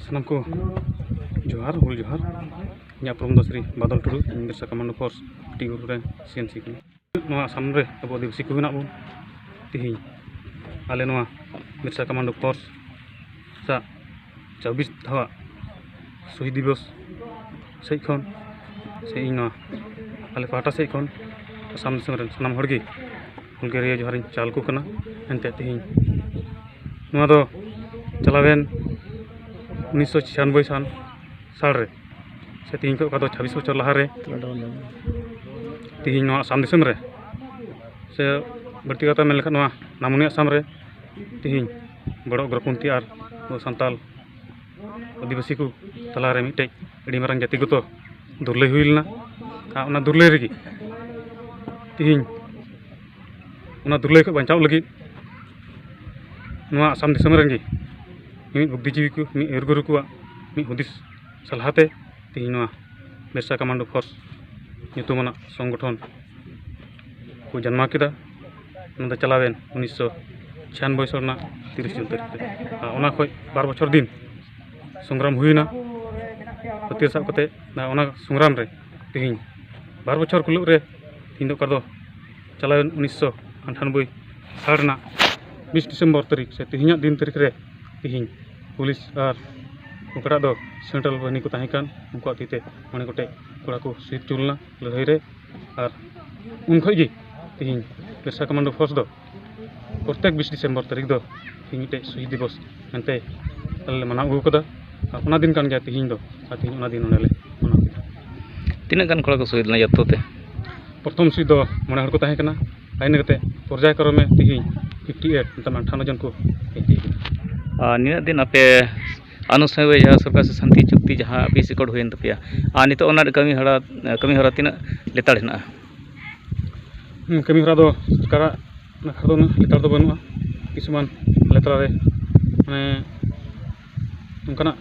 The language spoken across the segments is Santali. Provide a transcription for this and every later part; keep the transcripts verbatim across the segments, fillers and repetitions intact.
ᱥᱟᱱᱟᱢ ᱠᱚ ᱡᱚᱦᱟᱨ, ᱦᱩᱞ ᱡᱚᱦᱟᱨ᱾ ᱤᱧᱟᱹᱜ ᱩᱯᱨᱩᱢ ᱫᱚ ᱥᱨᱤ ᱵᱟᱫᱚᱞ ᱴᱩᱰᱩ, ᱤᱧ ᱵᱤᱨᱥᱟ ᱠᱚᱢᱟᱱᱰᱳ ᱯᱷᱳᱨᱥ ᱴᱤ ᱜᱩᱨᱩ ᱨᱮ ᱥᱤ ᱮᱱ ᱥᱤ ᱠᱟᱱᱟ᱾ ᱱᱚᱣᱟ ᱟᱥᱟᱢ ᱨᱮ ᱟᱵᱚ ᱟᱹᱫᱤᱵᱟᱹᱥᱤ ᱠᱚ ᱢᱮᱱᱟᱜ ᱵᱚᱱ, ᱛᱮᱦᱮᱧ ᱟᱞᱮ ᱱᱚᱣᱟ ᱵᱤᱨᱥᱟ ᱠᱚᱢᱟᱱᱰᱳ ᱯᱷᱳᱨᱥ ᱥᱟᱜ ᱪᱚᱵᱵᱤᱥ ᱫᱷᱟᱣᱟᱜ ᱥᱚᱦᱤᱫ ᱫᱤᱵᱚᱥ ᱥᱮᱫ ᱠᱷᱚᱱ ᱥᱮ ᱤᱧ ᱱᱚᱣᱟ ᱟᱞᱮ ᱯᱟᱦᱴᱟ ᱥᱮᱫ ᱠᱷᱚᱱ ᱟᱥᱟᱢ ᱫᱤᱥᱚᱢ ᱨᱮᱱ ᱥᱟᱱᱟᱢ ᱦᱚᱲ ᱜᱮ ᱦᱩᱞᱜᱟᱹᱨᱤᱭᱟᱹ ᱡᱚᱦᱟᱨᱤᱧ ᱪᱟᱞ ᱟᱠᱚ ᱠᱟᱱᱟ᱾ ᱮᱱᱛᱮ ᱛᱮᱦᱮᱧ ᱱᱚᱣᱟ ᱫᱚ ᱪᱟᱞᱟᱣᱮᱱ ᱩᱱᱤᱥᱥᱚ ᱪᱷᱤᱭᱟᱱᱵᱳᱭ ᱥᱟᱞ, ᱥᱟᱞ ᱨᱮ ᱥᱮ ᱛᱮᱦᱮᱧ ᱠᱷᱚᱱ ᱚᱠᱟ ᱫᱚ ᱪᱷᱟᱵᱵᱤᱥ ᱵᱚᱪᱷᱚᱨ ᱞᱟᱦᱟ ᱨᱮ ᱛᱮᱦᱮᱧ ᱱᱚᱣᱟ ᱟᱥᱟᱢ ᱫᱤᱥᱚᱢ ᱨᱮ ᱥᱮ ᱵᱟᱹᱲᱛᱤ ᱠᱟᱛᱮ ᱢᱮᱱ ᱞᱮᱠᱷᱟᱱ ᱱᱚᱣᱟ ᱱᱟᱢᱚᱱᱤ ᱟᱥᱟᱢ ᱨᱮ ᱛᱮᱦᱮᱧ ᱵᱚᱲᱚ ᱩᱜᱽᱨᱚᱯᱚᱱᱛᱷᱤ ᱟᱨ ᱟᱵᱚ ᱥᱟᱱᱛᱟᱞ ᱟᱹᱫᱤᱵᱟᱹᱥᱤ ᱠᱚ ᱛᱟᱞᱟᱨᱮ ᱢᱤᱫᱴᱮᱡ ᱟᱹᱰᱤ ᱢᱟᱨᱟᱝ ᱡᱟᱹᱛᱤᱜᱚᱛᱚ ᱫᱩᱨᱞᱟᱹᱭ ᱦᱩᱭ ᱞᱮᱱᱟ᱾ ᱟᱨ ᱚᱱᱟ ᱫᱩᱨᱞᱟᱹᱭ ᱨᱮᱜᱮ ᱛᱮᱦᱮᱧ ᱚᱱᱟ ᱫᱩᱨᱞᱟᱹᱭ ᱠᱷᱚᱱ ᱵᱟᱧᱪᱟᱣ ᱞᱟᱹᱜᱤᱫ ᱱᱚᱣᱟ ᱟᱥᱟᱢ ᱫᱤᱥᱚᱢ ᱨᱮᱱ ᱜᱮ ᱢᱤᱢᱤᱫ ᱵᱩᱫᱽᱫᱷᱤᱡᱤᱵᱤ ᱠᱚ, ᱢᱤᱫ ᱟᱹᱭᱩᱨ ᱜᱩᱨᱩ ᱠᱚᱣᱟᱜ ᱢᱤᱫ ᱦᱩᱫᱤᱥ ᱥᱟᱞᱦᱟᱛᱮ ᱛᱮᱦᱮᱧ ᱱᱚᱣᱟ ᱵᱤᱨᱥᱟ ᱠᱚᱢᱟᱱᱰᱳ ᱯᱷᱳᱨᱥ ᱧᱩᱛᱩᱢᱟᱱᱟᱜ ᱥᱚᱝᱜᱚᱴᱷᱚᱱ ᱠᱚ ᱡᱟᱱᱢᱟ ᱠᱮᱫᱟ᱾ ᱚᱱᱟ ᱫᱚ ᱪᱟᱞᱟᱣᱮᱱ ᱩᱱᱤᱥᱥᱚ ᱪᱷᱤᱭᱟᱱᱵᱳᱭ ᱥᱟᱞ ᱨᱮᱱᱟᱜ ᱛᱤᱨᱤᱥ ᱡᱩᱱ ᱛᱟᱹᱨᱤᱠᱷ ᱨᱮ᱾ ᱟᱨ ᱚᱱᱟ ᱠᱷᱚᱱ ᱵᱟᱨ ᱵᱚᱪᱷᱚᱨ ᱫᱤᱱ ᱥᱚᱝᱜᱨᱟᱢ ᱦᱩᱭᱱᱟ ᱦᱟᱹᱛᱭᱟᱹᱨ ᱥᱟᱵ ᱠᱟᱛᱮ᱾ ᱟᱨ ᱚᱱᱟ ᱥᱚᱝᱜᱨᱟᱢ ᱨᱮ ᱛᱮᱦᱮᱧ ᱵᱟᱨ ᱵᱚᱪᱷᱚᱨ ᱠᱩᱞᱟᱹᱜ ᱨᱮ ᱛᱮᱦᱮᱧ ᱫᱚ ᱚᱠᱟ ᱫᱚ ᱪᱟᱞᱟᱣᱮᱱ ᱩᱱᱤᱥᱥᱚ ᱟᱴᱷᱟᱱᱵᱳᱭ ᱥᱟᱞ ᱨᱮᱱᱟᱜ ᱵᱤᱥ ᱰᱤᱥᱮᱢᱵᱚᱨ ᱛᱟᱹᱨᱤᱠᱷ ᱥᱮ ᱛᱮᱦᱮᱧᱟᱜ ᱫᱤᱱ ᱛᱟᱹᱨᱤᱠᱷ ᱨᱮ ᱛᱮᱦᱮᱧ ᱯᱩᱞᱤᱥ ᱟᱨ ᱚᱠᱟᱴᱟᱜ ᱫᱚ ᱥᱮᱱᱴᱨᱟᱞ ᱵᱟᱦᱤᱱᱤ ᱠᱚ ᱛᱟᱦᱮᱸ ᱠᱟᱱ, ᱩᱱᱠᱩᱣᱟᱜ ᱛᱤ ᱛᱮ ᱢᱚᱬᱮ ᱜᱚᱴᱮᱡ ᱠᱚᱲᱟ ᱠᱚ ᱥᱚᱦᱤᱫ ᱦᱚᱪᱚ ᱞᱮᱱᱟ ᱞᱟᱹᱲᱦᱟᱹᱭ ᱨᱮ᱾ ᱟᱨ ᱩᱱ ᱠᱷᱚᱱ ᱜᱮ ᱛᱮᱦᱮᱧ ᱵᱤᱨᱥᱟ ᱠᱚᱢᱟᱱᱰᱳ ᱯᱷᱳᱨᱥ ᱫᱚ ᱯᱨᱚᱛᱮᱠ ᱵᱤᱥ ᱰᱤᱥᱮᱢᱵᱚᱨ ᱛᱟᱹᱨᱤᱠᱷ ᱫᱚ ᱛᱮᱦᱮᱧ ᱢᱤᱫᱴᱮᱡ ᱥᱚᱦᱤᱫ ᱫᱤᱵᱚᱥ ᱢᱮᱱᱛᱮ ᱟᱞᱮ ᱞᱮ ᱢᱟᱱᱟᱣ ᱟᱹᱜᱩ ᱟᱠᱟᱫᱟ᱾ ᱟᱨ ᱚᱱᱟ ᱫᱤᱱ ᱠᱟᱱ ᱜᱮᱭᱟ ᱛᱮᱦᱮᱧ ᱫᱚ, ᱟᱨ ᱛᱮᱦᱮᱧ ᱚᱱᱟ ᱫᱤᱱ ᱱᱚᱰᱮ ᱞᱮ ᱢᱟᱱᱟᱣ ᱠᱮᱫᱟ᱾ ᱛᱤᱱᱟᱹᱜ ᱜᱟᱱ ᱠᱚᱲᱟ ᱠᱚ ᱥᱚᱦᱤᱫ ᱞᱮᱱᱟ ᱡᱚᱛᱚ ᱛᱮ? ᱯᱨᱚᱛᱷᱚᱢ ᱥᱚᱦᱤᱫ ᱫᱚ ᱢᱚᱬᱮ ᱦᱚᱲ ᱠᱚ ᱛᱟᱦᱮᱸ ᱠᱟᱱᱟ, ᱟᱨ ᱤᱱᱟᱹ ᱠᱟᱛᱮ ᱯᱚᱨᱡᱟᱭ ᱠᱨᱚᱢᱮ ᱛᱮᱦᱮᱧ ᱯᱷᱤᱯᱴᱤ ᱮᱭᱤᱴ, ᱢᱮᱛᱟᱜ ᱢᱮ ᱟᱴᱷᱟᱱᱱᱚ ᱡᱚᱱ ᱠᱚ ᱦᱮᱡ ᱠᱟᱱᱟ᱾ ᱟᱨ ᱱᱤᱱᱟᱹᱜ ᱫᱤᱱ ᱟᱯᱮ ᱟᱹᱱᱩᱥᱩᱭᱟᱹ ᱡᱟᱦᱟᱸ ᱥᱚᱨᱠᱟᱨ ᱥᱮ ᱥᱟᱱᱛᱤ ᱪᱩᱠᱛᱤ ᱡᱟᱦᱟᱸ ᱯᱤᱥ ᱮᱠᱚᱨᱰ ᱦᱩᱭᱮᱱ ᱛᱟᱯᱮᱭᱟ, ᱟᱨ ᱱᱤᱛᱚᱜ ᱚᱱᱟ ᱠᱟᱹᱢᱤ ᱦᱚᱨᱟ, ᱠᱟᱹᱢᱤ ᱦᱚᱨᱟ ᱛᱤᱱᱟᱹᱜ ᱞᱮᱛᱟᱲ ᱦᱮᱱᱟᱜᱼᱟ? ᱦᱩᱸ, ᱠᱟᱹᱢᱤ ᱦᱚᱨᱟ ᱫᱚ ᱥᱚᱨᱠᱟᱨᱟᱜ ᱱᱟᱠᱷᱟ ᱫᱚ ᱩᱱᱟᱹᱜ ᱞᱮᱛᱟᱲ ᱫᱚ ᱵᱟᱹᱱᱩᱜᱼᱟ᱾ ᱠᱤᱪᱷᱩᱜᱟᱱ ᱟᱞᱮ ᱛᱟᱞᱟᱨᱮ ᱢᱟᱱᱮ ᱚᱱᱠᱟᱱᱟᱜ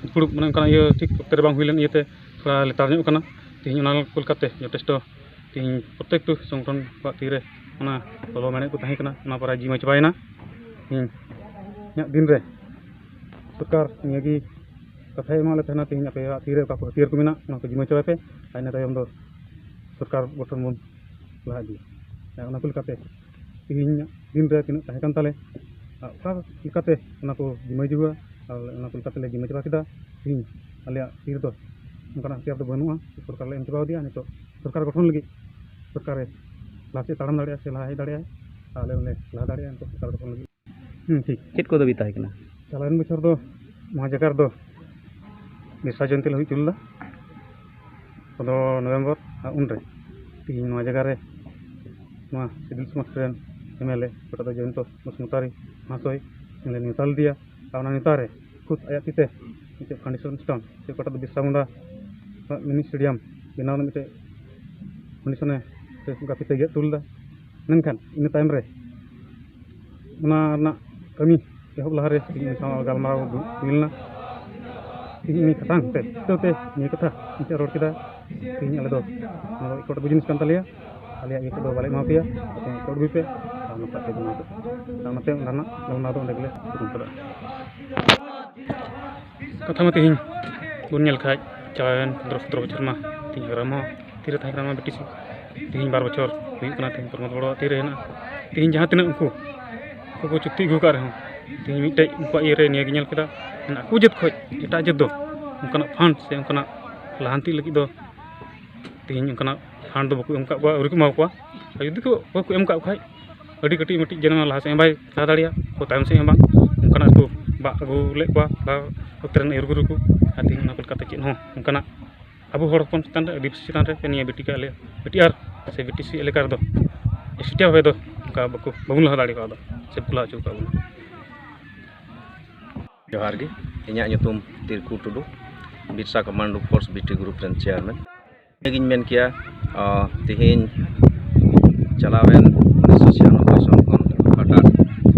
ᱫᱩᱯᱲᱩᱵ, ᱢᱟᱱᱮ ᱚᱱᱠᱟᱱᱟᱜ ᱤᱭᱟᱹ ᱴᱷᱤᱠ ᱚᱠᱛᱮ ᱨᱮ ᱵᱟᱝ ᱦᱩᱭ ᱞᱮᱱ ᱤᱭᱟᱹᱛᱮ ᱛᱷᱚᱲᱟ ᱞᱮᱛᱟᱲ ᱧᱚᱜ ᱠᱟᱱᱟ᱾ ᱛᱮᱦᱮᱧ ᱚᱱᱟ ᱠᱚ ᱞᱮᱠᱟᱛᱮ ᱡᱚᱛᱷᱮᱥᱴᱚ ᱛᱮᱦᱮᱧ ᱯᱨᱚᱛᱛᱮᱠᱴᱩ ᱥᱚᱝᱜᱚᱴᱷᱚᱱ ᱠᱚᱣᱟᱜ ᱛᱤᱨᱮ ᱚᱱᱟ ᱞᱚᱞᱚ ᱢᱮᱬᱦᱮᱫ ᱠᱚ ᱛᱟᱦᱮᱸ ᱠᱟᱱᱟ, ᱚᱱᱟ ᱯᱨᱟᱭ ᱡᱤᱢᱟᱹ ᱪᱟᱵᱟᱭᱮᱱᱟ᱾ ᱛᱮᱦᱮᱧ ᱤᱧᱟᱹᱜ ᱫᱤᱱ ᱨᱮ ᱥᱚᱨᱠᱟᱨ ᱱᱤᱭᱟᱹᱜᱮ ᱠᱟᱛᱷᱟᱭ ᱮᱢᱟᱞᱮ ᱛᱟᱦᱮᱱᱟ, ᱛᱮᱦᱮᱧ ᱟᱯᱮᱭᱟᱜ ᱛᱤᱨᱮ ᱚᱠᱟ ᱠᱚ ᱦᱟᱹᱛᱭᱟᱹᱨ ᱠᱚ ᱢᱮᱱᱟᱜ, ᱚᱱᱟ ᱠᱚ ᱡᱤᱢᱟᱹ ᱪᱟᱵᱟᱭ ᱯᱮ, ᱟᱨ ᱤᱱᱟᱹ ᱛᱟᱭᱚᱢ ᱫᱚ ᱥᱚᱨᱠᱟᱨ ᱜᱚᱴᱷᱚᱱ ᱵᱚᱱ ᱞᱟᱦᱟ ᱤᱫᱤᱭᱟ᱾ ᱟᱨ ᱚᱱᱟ ᱠᱚ ᱞᱮᱠᱟᱛᱮ ᱛᱮᱦᱮᱧ ᱫᱤᱱ ᱨᱮ ᱛᱤᱱᱟᱹᱜ ᱛᱟᱦᱮᱸ ᱠᱟᱱ ᱛᱟᱞᱮ, ᱟᱨ ᱚᱠᱟ ᱞᱮᱠᱟᱛᱮ ᱚᱱᱟ ᱠᱚ ᱡᱤᱢᱟᱹ ᱡᱤᱣᱟ, ᱟᱨ ᱚᱱᱟ ᱠᱚ ᱞᱮᱠᱟᱛᱮ ᱞᱮ ᱡᱤᱢᱟᱹ ᱪᱟᱵᱟ ᱠᱮᱫᱟ᱾ ᱛᱮᱦᱮᱧ ᱟᱞᱮᱭᱟᱜ ᱛᱤ ᱨᱮᱫᱚ ᱚᱱᱠᱟᱱᱟᱜ ᱦᱟᱹᱛᱭᱟᱹᱨ ᱫᱚ ᱵᱟᱹᱱᱩᱜᱼᱟ, ᱥᱚᱨᱠᱟᱨ ᱞᱮ ᱮᱢ ᱪᱟᱵᱟ ᱟᱫᱮᱭᱟ᱾ ᱱᱤᱛᱚᱜ ᱥᱚᱨᱠᱟᱨ ᱜᱚᱴᱷᱚᱱ ᱞᱟᱹᱜᱤᱫ ᱥᱚᱨᱠᱟᱨᱮ ᱞᱟᱦᱟ ᱥᱮᱫ ᱛᱟᱲᱟᱢ ᱫᱟᱲᱮᱭᱟᱜᱼᱟ ᱥᱮ ᱞᱟᱦᱟ ᱦᱮᱡ ᱫᱟᱲᱮᱭᱟᱜᱼᱟ, ᱟᱨ ᱟᱞᱮ ᱦᱚᱸᱞᱮ ᱞᱟᱦᱟ ᱫᱟᱲᱮᱭᱟᱜᱼᱟ ᱱᱤᱛᱚᱜ ᱥᱚᱨᱠᱟᱨ ᱜᱚᱴᱷᱚᱱ ᱞᱟᱹᱜᱤᱫ᱾ ᱦᱩᱸ, ᱴᱷᱤᱠ᱾ ᱪᱮᱫ ᱠᱚ ᱫᱟᱹᱵᱤ ᱛᱟᱦᱮᱸ ᱠᱟᱱᱟ? ᱪᱟᱞᱟᱣᱮᱱ ᱵᱚᱪᱷᱚᱨ ᱫᱚ ᱱᱚᱣᱟ ᱡᱟᱭᱜᱟ ᱨᱮᱫᱚ ᱵᱤᱨᱥᱟ ᱡᱚᱭᱚᱱᱛᱤ ᱞᱮ ᱦᱩᱭ ᱦᱚᱪᱚ ᱞᱮᱫᱟ, ᱯᱚᱱᱨᱚ ᱱᱚᱵᱷᱮᱢᱵᱚᱨ᱾ ᱟᱨ ᱩᱱᱨᱮ ᱛᱮᱦᱮᱧ ᱱᱚᱣᱟ ᱡᱟᱭᱜᱟ ᱨᱮ ᱱᱚᱣᱟ ᱥᱤᱵᱤᱞ ᱥᱚᱢᱟᱡᱽ ᱨᱮᱱ ᱮᱢ ᱮᱞ ᱮ, ᱚᱠᱟᱴᱟᱜ ᱫᱚ ᱡᱚᱭᱚᱱᱛᱚ ᱵᱚᱥᱩᱢᱚᱛᱟᱨᱤ ᱢᱚᱦᱟᱥᱚᱭ, ᱩᱱᱤ ᱞᱮ ᱱᱮᱣᱛᱟ ᱞᱮᱫᱮᱭᱟ᱾ ᱟᱨ ᱚᱱᱟ ᱱᱮᱣᱛᱟ ᱨᱮ ᱠᱷᱩᱫ ᱟᱭᱟᱜ ᱛᱤᱛᱮ ᱢᱤᱫᱴᱮᱡ foundation stone ᱥᱮ ᱚᱠᱟᱴᱟᱜ ᱫᱚ ᱵᱤᱨᱥᱟ ᱢᱩᱱᱰᱟ ᱢᱤᱱᱤ ᱥᱴᱮᱰᱤᱭᱟᱢ ᱵᱮᱱᱟᱣ ᱨᱮᱱᱟᱜ ᱢᱤᱫᱴᱮᱡ foundation ᱮ ᱥᱮ ᱚᱱᱠᱟ ᱯᱷᱤᱛᱟᱹ ᱜᱮᱫ ᱦᱚᱴᱚ ᱞᱮᱫᱟ᱾ ᱢᱮᱱᱠᱷᱟᱱ ᱤᱱᱟᱹ ᱛᱟᱭᱚᱢ ᱨᱮ ᱚᱱᱟ ᱨᱮᱱᱟᱜ ᱠᱟᱹᱢᱤ ᱮᱦᱚᱵ ᱞᱟᱦᱟᱨᱮ ᱤᱧ ᱥᱟᱶ ᱜᱟᱞᱢᱟᱨᱟᱣ ᱦᱩᱭ ᱞᱮᱱᱟ᱾ ᱛᱮᱦᱮᱧ ᱩᱱᱤ ᱠᱷᱟᱛᱟᱝ ᱛᱮ ᱯᱷᱤᱛᱟᱹ ᱛᱮ ᱱᱤᱭᱟᱹ ᱠᱟᱛᱷᱟ ᱤᱧ ᱴᱷᱮᱱ ᱨᱚᱲ ᱠᱮᱫᱟ, ᱛᱮᱦᱮᱧ ᱟᱞᱮ ᱫᱚ ᱱᱚᱣᱟ ᱫᱚ ᱮᱠᱚᱴ ᱵᱩᱡᱽ ᱡᱤᱱᱤᱥ ᱠᱟᱱ ᱛᱟᱞᱮᱭᱟ, ᱟᱞᱮᱭᱟᱜ ᱤᱭᱟᱹ ᱠᱚᱫᱚ ᱵᱟᱞᱮ ᱮᱢᱟ ᱯᱮᱭᱟ, ᱟᱯᱮ ᱮᱠᱚᱴ ᱟᱹᱜᱩᱭ ᱯᱮ ᱟᱨ ᱱᱚᱝᱠᱟ ᱯᱮ ᱵᱮᱱᱟᱣ ᱯᱮ᱾ ᱟᱨ ᱚᱱᱟᱛᱮ ᱚᱱᱟ ᱨᱮᱱᱟᱜ ᱜᱟᱞᱢᱟᱨᱟᱣ ᱫᱚ ᱚᱸᱰᱮ ᱜᱮᱞᱮ ᱛᱷᱩᱠᱟᱹᱢ ᱠᱟᱫᱟ᱾ ᱠᱟᱛᱷᱟ ᱢᱟ ᱛᱮᱦᱮᱧ ᱵᱚᱱ ᱧᱮᱞ ᱠᱷᱟᱡ, ᱪᱟᱞᱟᱣᱮᱱ ᱯᱚᱱᱨᱚ ᱥᱚᱛᱨᱚ ᱵᱚᱪᱷᱚᱨ ᱢᱟ ᱛᱮᱦᱮᱧ ᱦᱟᱜᱨᱟᱢ ᱦᱚᱸ ᱛᱤᱨᱮ ᱛᱟᱦᱮᱸ ᱠᱟᱱᱟ ᱱᱚᱣᱟ ᱵᱤᱴᱤᱥᱤ᱾ ᱛᱮᱦᱮᱧ ᱵᱟᱨ ᱵᱚᱪᱷᱚᱨ ᱦᱩᱭᱩᱜ ᱠᱟᱱᱟ, ᱛᱮᱦᱮᱧ ᱯᱨᱚᱢᱳᱫ ᱵᱚᱲᱚᱣᱟᱜ ᱛᱤᱨᱮ ᱦᱮᱱᱟᱜᱼᱟ? ᱛᱮᱦᱮᱧ ᱡᱟᱦᱟᱸ ᱛᱤᱱᱟᱹᱜ ᱩᱱᱠᱩ ᱩᱱᱠᱩ ᱠᱚ ᱪᱩᱠᱛᱤ ᱟᱹᱜᱩ ᱟᱠᱟᱫ ᱨᱮᱦᱚᱸ, ᱛᱮᱦᱮᱧ ᱢᱤᱫᱴᱮᱡ ᱩᱱᱠᱩᱣᱟᱜ ᱤᱭᱟᱹᱨᱮ ᱱᱤᱭᱟᱹ ᱜᱮ ᱧᱮᱞ ᱠᱮᱫᱟ, ᱢᱟᱱᱮ ᱟᱠᱚ ᱡᱟᱹᱛ ᱠᱷᱚᱡ ᱮᱴᱟᱜ ᱡᱟᱹᱛ ᱫᱚ ᱚᱱᱠᱟᱱᱟᱜ ᱯᱷᱟᱱᱰ ᱥᱮ ᱚᱱᱠᱟᱱᱟᱜ ᱞᱟᱦᱟᱱᱛᱤ ᱞᱟᱹᱜᱤᱫ ᱫᱚ ᱛᱮᱦᱮᱧ ᱚᱱᱠᱟᱱᱟᱜ ᱯᱷᱟᱱᱰ ᱫᱚ ᱵᱟᱠᱚ ᱮᱢ ᱟᱠᱟᱫ ᱠᱚᱣᱟ, ᱟᱹᱣᱨᱤ ᱠᱚ ᱮᱢᱟ ᱠᱚᱣᱟ᱾ ᱟᱨ ᱡᱩᱫᱤ ᱠᱚ ᱵᱟᱠᱚ ᱮᱢ ᱟᱠᱟᱫ ᱠᱷᱟᱡ, ᱟᱹᱰᱤ ᱠᱟᱹᱴᱤᱡ ᱢᱟᱹᱴᱤᱡ ᱡᱮᱱᱚ ᱞᱟᱦᱟ ᱥᱮᱫ ᱦᱚᱸ ᱵᱟᱭ ᱞᱟᱦᱟ ᱫᱟᱲᱮᱭᱟᱜᱼᱟ, ᱚᱠᱚᱭ ᱛᱟᱭᱚᱢ ᱥᱮᱫ ᱦᱚᱸ ᱵᱟᱝ, ᱚᱱᱠᱟᱱᱟᱜ ᱠᱚ ᱵᱟᱜ ᱟᱹᱜᱩ ᱞᱮᱫ ᱠᱚᱣᱟ ᱞᱟᱦᱟ ᱚᱠᱛᱮ ᱨᱮᱱ ᱟᱹᱭᱩᱨ ᱜᱩᱨᱩ ᱠᱚ᱾ ᱟᱨ ᱛᱮᱦᱮᱧ ᱚᱱᱟ ᱠᱚ ᱞᱮᱠᱟᱛᱮ ᱪᱮᱫ ᱦᱚᱸ ᱚᱱᱠᱟᱱᱟᱜ ᱟᱵᱚ ᱦᱚᱲ ᱦᱚᱯᱚᱱ ᱪᱮᱛᱟᱱ ᱨᱮ, ᱟᱹᱫᱤᱵᱟᱹᱥᱤ ᱪᱮᱛᱟᱱ ᱨᱮ ᱥᱮ ᱱᱤᱭᱟᱹ ᱵᱤᱴᱤ ᱠᱚ ᱟᱞᱮ ᱵᱤᱴᱤ ᱟᱨ ᱥᱮ ᱵᱤᱴᱤᱥᱤ ᱮᱞᱟᱠᱟ ᱨᱮᱫᱚ ᱮᱥᱴᱤ ᱵᱷᱟᱵᱮ ᱫᱚ ᱚᱱᱠᱟ ᱵᱟᱠᱚ, ᱵᱟᱵᱚᱱ ᱞᱟᱦᱟ ᱫᱟᱲᱮ ᱠᱟᱣᱫᱟ ᱥᱮ ᱵᱟᱠᱚ ᱞᱟᱦᱟ ᱦᱚᱪᱚ ᱟᱠᱟᱫ ᱵᱚᱱᱟ᱾ ᱡᱚᱦᱟᱨ ᱜᱮ, ᱤᱧᱟᱹᱜ ᱧᱩᱛᱩᱢ ᱛᱤᱨᱠᱩ ᱴᱩᱰᱩ, ᱵᱤᱨᱥᱟ ᱠᱚᱢᱟᱱᱰᱳ ᱯᱷᱳᱨᱥ ᱵᱤᱴᱤ ᱜᱨᱩᱯ ᱨᱮᱱ ᱪᱮᱭᱟᱨᱢᱮᱱ᱾ ᱤᱧ ᱢᱮᱱ ᱠᱮᱭᱟ, ᱟᱸ, ᱛᱮᱦᱮᱧ ᱪᱟᱞᱟᱣᱮᱱ ᱩᱱᱤᱥᱥᱚ ᱪᱷᱤᱭᱟᱱᱚᱵᱵᱳᱭ ᱥᱚᱱ ᱠᱷᱚᱱ ᱚᱠᱟᱴᱟᱜ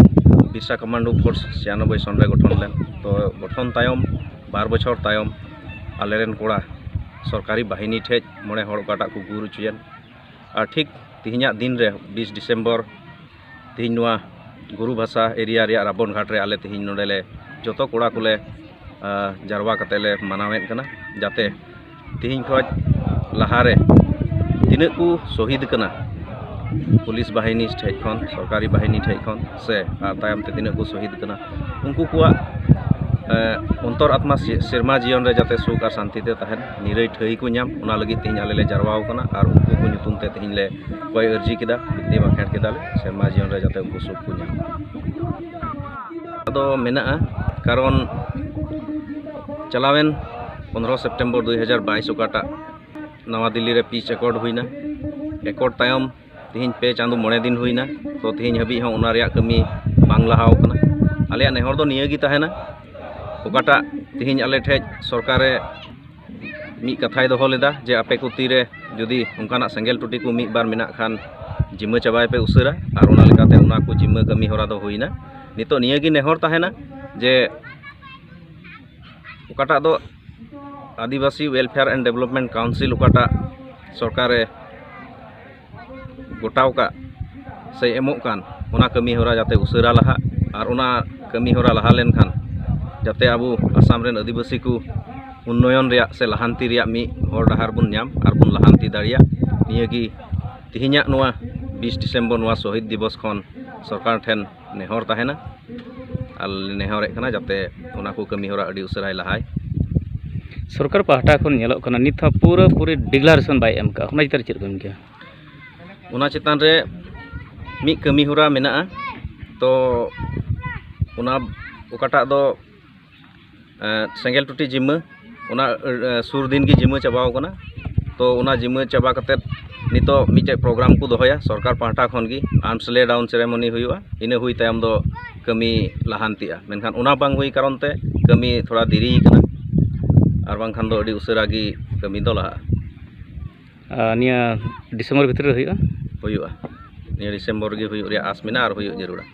ᱵᱤᱨᱥᱟ ᱠᱚᱢᱟᱱᱰᱳ ᱯᱷᱳᱨᱥ ᱪᱷᱤᱭᱟᱱᱚᱵᱵᱳᱭ ᱥᱚᱱ ᱨᱮ ᱜᱚᱴᱷᱚᱱ ᱞᱮᱱ, ᱛᱚ ᱜᱚᱴᱷᱚᱱ ᱛᱟᱭᱚᱢ ᱵᱟᱨ ᱵᱚᱪᱷᱚᱨ ᱛᱟᱭᱚᱢ ᱟᱞᱮᱨᱮᱱ ᱠᱚᱲᱟ ᱥᱚᱨᱠᱟᱨᱤ ᱵᱟᱦᱤᱱᱤ ᱴᱷᱮᱡ ᱢᱚᱬᱮ ᱦᱚᱲ ᱚᱠᱟᱴᱟᱜ ᱠᱚ ᱜᱩᱨ ᱦᱚᱪᱚᱭᱮᱱ, ᱟᱨ ᱴᱷᱤᱠ ᱛᱮᱦᱮᱧᱟᱜ ᱫᱤᱱ ᱨᱮ ᱵᱤᱥ ᱰᱤᱥᱮᱢᱵᱚᱨ, ᱛᱮᱦᱮᱧ ᱱᱚᱣᱟ ᱜᱩᱨᱩ ᱵᱷᱟᱥᱟ ᱮᱨᱤᱭᱟ ᱨᱮᱭᱟᱜ ᱨᱟᱵᱚᱱ ᱜᱷᱟᱴ ᱨᱮ ᱟᱞᱮ ᱛᱮᱦᱮᱧ ᱱᱚᱰᱮ ᱞᱮ ᱡᱚᱛᱚ ᱠᱚᱲᱟ ᱠᱚᱞᱮ ᱟᱨ ᱡᱟᱨᱣᱟ ᱠᱟᱛᱮ ᱞᱮ ᱢᱟᱱᱟᱣᱮᱫ ᱠᱟᱱᱟ, ᱡᱟᱛᱮ ᱛᱤᱦᱤᱧ ᱠᱷᱚᱱ ᱞᱟᱦᱟᱨᱮ ᱛᱤᱱᱟᱹᱜ ᱠᱚ ᱥᱚᱦᱤᱫ ᱠᱟᱱᱟ ᱯᱩᱞᱤᱥ ᱵᱟᱦᱤᱱᱤ ᱴᱷᱮᱡ ᱠᱷᱚᱱ, ᱥᱚᱨᱠᱟᱨᱤ ᱵᱟᱦᱤᱱᱤ ᱴᱷᱮᱡ ᱠᱷᱚᱱ ᱥᱮ ᱟᱨ ᱛᱟᱭᱚᱢ ᱛᱮ ᱛᱤᱱᱟᱹᱜ ᱠᱚ ᱥᱚᱦᱤᱫ ᱠᱟᱱᱟ, ᱩᱱᱠᱩ ᱠᱚᱣᱟᱜ ᱮ, ᱚᱱᱛᱚᱨ ᱟᱛᱢᱟ ᱥᱮ-, ᱥᱮᱨᱢᱟ ᱡᱤᱭᱚᱱ ᱨᱮ ᱡᱟᱛᱮ ᱥᱩᱠ ᱟᱨ ᱥᱟᱱᱛᱤ ᱛᱮ ᱛᱟᱦᱮᱱ, ᱱᱤᱨᱟᱹᱭ ᱴᱷᱟᱹᱭ ᱠᱚ ᱧᱟᱢ, ᱚᱱᱟ ᱞᱟᱹᱜᱤᱫ ᱛᱮᱦᱮᱧ ᱟᱞᱮ ᱞᱮ ᱡᱟᱨᱣᱟ ᱟᱠᱟᱱᱟ ᱟᱨ ᱩᱱᱠᱩ ᱠᱚ ᱧᱩᱛᱩᱢ ᱛᱮ ᱛᱮᱦᱮᱧ ᱞᱮ ᱠᱚᱭ ᱟᱹᱨᱡᱤ ᱠᱮᱫᱟ, ᱵᱤᱱᱛᱤ ᱵᱟᱠᱷᱮᱲ ᱠᱮᱫᱟ ᱞᱮ, ᱥᱮᱨᱢᱟ ᱡᱤᱭᱚᱱ ᱨᱮ ᱡᱟᱛᱮ ᱩᱱᱠᱩ ᱥᱩᱠ ᱠᱚ ᱧᱟᱢ᱾ ᱟᱫᱚ ᱢᱮᱱᱟᱜᱼᱟ, ᱠᱟᱨᱚᱱ ᱪᱟᱞᱟᱣᱮᱱ ᱯᱚᱱᱨᱚ ᱥᱮᱯᱴᱮᱢᱵᱚᱨ ᱫᱩ ᱦᱟᱡᱟᱨ ᱵᱟᱭᱤᱥ ᱚᱠᱟᱴᱟᱜ ᱱᱟᱣᱟ ᱫᱤᱞᱞᱤ ᱨᱮ peace accord ᱦᱩᱭᱱᱟ, accord ᱛᱟᱭᱚᱢ ᱛᱮᱦᱮᱧ ᱯᱮ ᱪᱟᱸᱫᱚ ᱢᱚᱬᱮ ᱫᱤᱱ ᱦᱩᱭᱱᱟ, ᱛᱚ ᱛᱮᱦᱮᱧ ᱦᱟᱹᱵᱤᱡ ᱦᱚᱸ ᱚᱱᱟ ᱨᱮᱭᱟᱜ ᱠᱟᱹᱢᱤ ᱵᱟᱝ ᱞᱟᱦᱟᱣ ᱠᱟᱱᱟ᱾ ᱟᱞᱮᱭᱟᱜ ᱱᱮᱦᱚᱨ ᱫᱚ ᱱᱤᱭᱟᱹ ᱜᱮ ᱛᱟᱦᱮᱱᱟ, ᱚᱠᱟᱴᱟᱜ ᱛᱮᱦᱮᱧ ᱟᱞᱮ ᱴᱷᱮᱡ ᱥᱚᱨᱠᱟᱨᱮ ᱢᱤᱫ ᱠᱟᱛᱷᱟᱭ ᱫᱚᱦᱚ ᱞᱮᱫᱟ ᱡᱮ ᱟᱯᱮ ᱠᱚ ᱛᱤᱨᱮ ᱡᱩᱫᱤ ᱚᱱᱠᱟᱱᱟᱜ ᱥᱮᱸᱜᱮᱞ ᱴᱩᱴᱤ ᱠᱚ ᱢᱤᱫ ᱵᱟᱨ ᱢᱮᱱᱟᱜ ᱠᱷᱟᱱ ᱡᱤᱢᱟᱹ ᱪᱟᱵᱟᱭ ᱯᱮ ᱩᱥᱟᱹᱨᱟ, ᱟᱨ ᱚᱱᱟ ᱞᱮᱠᱟᱛᱮ ᱚᱱᱟ ᱠᱚ ᱡᱤᱢᱟᱹ ᱠᱟᱹᱢᱤ ᱦᱚᱨᱟ ᱫᱚ ᱦᱩᱭᱱᱟ᱾ ᱱᱤᱛᱚᱜ ᱱᱤᱭᱟᱹ ᱜᱮ ᱱᱮᱦᱚᱨ ᱛᱟᱦᱮᱱᱟ ᱡᱮ ᱚᱠᱟᱴᱟᱜ ᱫᱚ ᱟᱹᱫᱤᱵᱟᱹᱥᱤ Welfare and Development Council ᱚᱠᱟᱴᱟᱜ ᱥᱚᱨᱠᱟᱨᱮ ᱜᱚᱴᱟᱣ ᱠᱟᱜ ᱥᱮ ᱮᱢᱚᱜ ᱠᱟᱱ, ᱚᱱᱟ ᱠᱟᱹᱢᱤ ᱦᱚᱨᱟ ᱡᱟᱛᱮ ᱩᱥᱟᱹᱨᱟ ᱞᱟᱦᱟᱜ, ᱟᱨ ᱚᱱᱟ ᱠᱟᱹᱢᱤ ᱦᱚᱨᱟ ᱞᱟᱦᱟ ᱞᱮᱱᱠᱷᱟᱱ ᱡᱟᱛᱮ ᱟᱵᱚ ᱟᱥᱟᱢ ᱨᱮᱱ ᱟᱹᱫᱤᱵᱟᱹᱥᱤ ᱠᱚ ᱩᱱᱱᱚᱭᱚᱱ ᱨᱮᱭᱟᱜ ᱥᱮ ᱞᱟᱦᱟᱱᱛᱤ ᱨᱮᱭᱟᱜ ᱢᱤᱫ ᱦᱚᱨ ᱰᱟᱦᱟᱨ ᱵᱚᱱ ᱧᱟᱢ ᱟᱨ ᱵᱚᱱ ᱞᱟᱦᱟᱱᱛᱤ ᱫᱟᱲᱮᱭᱟᱜ᱾ ᱱᱤᱭᱟᱹ ᱜᱮ ᱛᱮᱦᱮᱧᱟᱜ ᱱᱚᱣᱟ ᱵᱤᱥ ᱰᱤᱥᱮᱢᱵᱚᱨ ᱱᱚᱣᱟ ᱥᱚᱦᱤᱫ ᱫᱤᱵᱚᱥ ᱠᱷᱚᱱ ᱥᱚᱨᱠᱟᱨ ᱴᱷᱮᱱ ᱱᱮᱦᱚᱨ ᱛᱟᱦᱮᱱᱟ᱾ ᱟᱨ ᱞᱮ ᱱᱮᱦᱚᱨᱮᱫ ᱠᱟᱱᱟ ᱡᱟᱛᱮ ᱚᱱᱟ ᱠᱚ ᱠᱟᱹᱢᱤ ᱦᱚᱨᱟ ᱟᱹᱰᱤ ᱩᱥᱟᱹᱨᱟᱭ ᱞᱟᱦᱟᱭ᱾ ᱥᱚᱨᱠᱟᱨ ᱯᱟᱦᱴᱟ ᱠᱷᱚᱱ ᱧᱮᱞᱚᱜ ᱠᱟᱱᱟ, ᱱᱤᱛ ᱦᱚᱸ ᱯᱩᱨᱟᱹ ᱯᱩᱨᱤ declaration ᱵᱟᱭ ᱮᱢ ᱠᱟᱜᱼᱟ᱾ ᱚᱱᱟ ᱪᱮᱛᱟᱱ ᱨᱮ ᱪᱮᱫ ᱠᱚ ᱢᱮᱱ ᱠᱮᱭᱟ? ᱚᱱᱟ ᱪᱮᱛᱟᱱ ᱨᱮ ᱢᱤᱫ ᱠᱟᱹᱢᱤ ᱦᱚᱨᱟ ᱢᱮᱱᱟᱜᱼᱟ, ᱛᱚ ᱚᱱᱟ ᱚᱠᱟᱴᱟᱜ ᱫᱚ ᱮᱸ, ᱥᱮᱸᱜᱮᱞ ᱴᱩᱴᱤ ᱡᱤᱢᱟᱹ, ᱚᱱᱟ ᱮᱸ, ᱥᱩᱨ ᱫᱤᱱ ᱜᱮ ᱡᱤᱢᱟᱹ ᱪᱟᱵᱟᱣ ᱠᱟᱱᱟ᱾ ᱛᱚ ᱚᱱᱟ ᱡᱤᱢᱟᱹ ᱪᱟᱵᱟ ᱠᱟᱛᱮᱫ ᱱᱤᱛᱚᱜ ᱢᱤᱫᱴᱮᱡ program ᱠᱚ ᱫᱚᱦᱚᱭᱟ ᱥᱚᱨᱠᱟᱨ ᱯᱟᱦᱴᱟ ᱠᱷᱚᱱ ᱜᱮ, arms lay down ceremony ᱦᱩᱭᱩᱜᱼᱟ᱾ ᱤᱱᱟᱹ ᱦᱩᱭ ᱛᱟᱭᱚᱢ ᱫᱚ ᱠᱟᱹᱢᱤ ᱞᱟᱦᱟᱱᱛᱤᱜᱼᱟ, ᱢᱮᱱᱠᱷᱟᱱ ᱚᱱᱟ ᱵᱟᱝ ᱦᱩᱭ ᱠᱟᱨᱚᱱ ᱛᱮ ᱠᱟᱹᱢᱤ ᱛᱷᱚᱲᱟ ᱫᱮᱨᱤ ᱠᱟᱱᱟ, ᱟᱨ ᱵᱟᱝᱠᱷᱟᱱ ᱫᱚ ᱟᱹᱰᱤ ᱩᱥᱟᱹᱨᱟ ᱜᱮ ᱠᱟᱹᱢᱤ ᱫᱚ ᱞᱟᱦᱟᱜᱼᱟ᱾ ᱟᱨ ᱱᱤᱭᱟᱹ ᱰᱤᱥᱮᱢᱵᱚᱨ ᱵᱷᱤᱛᱨᱤ ᱨᱮ ᱦᱩᱭᱩᱜᱼᱟ? ᱦᱩᱭᱩᱜᱼᱟ, ᱱᱤᱭᱟᱹ ᱰᱤᱥᱮᱢᱵᱚᱨ ᱨᱮᱜᱮ ᱦᱩᱭᱩᱜ ᱨᱮᱭᱟᱜ ᱟᱥ ᱢᱮᱱᱟᱜᱼᱟ ᱟᱨ ᱦᱩᱭᱩᱜ ᱡᱟᱹᱨᱩᱲᱟ᱾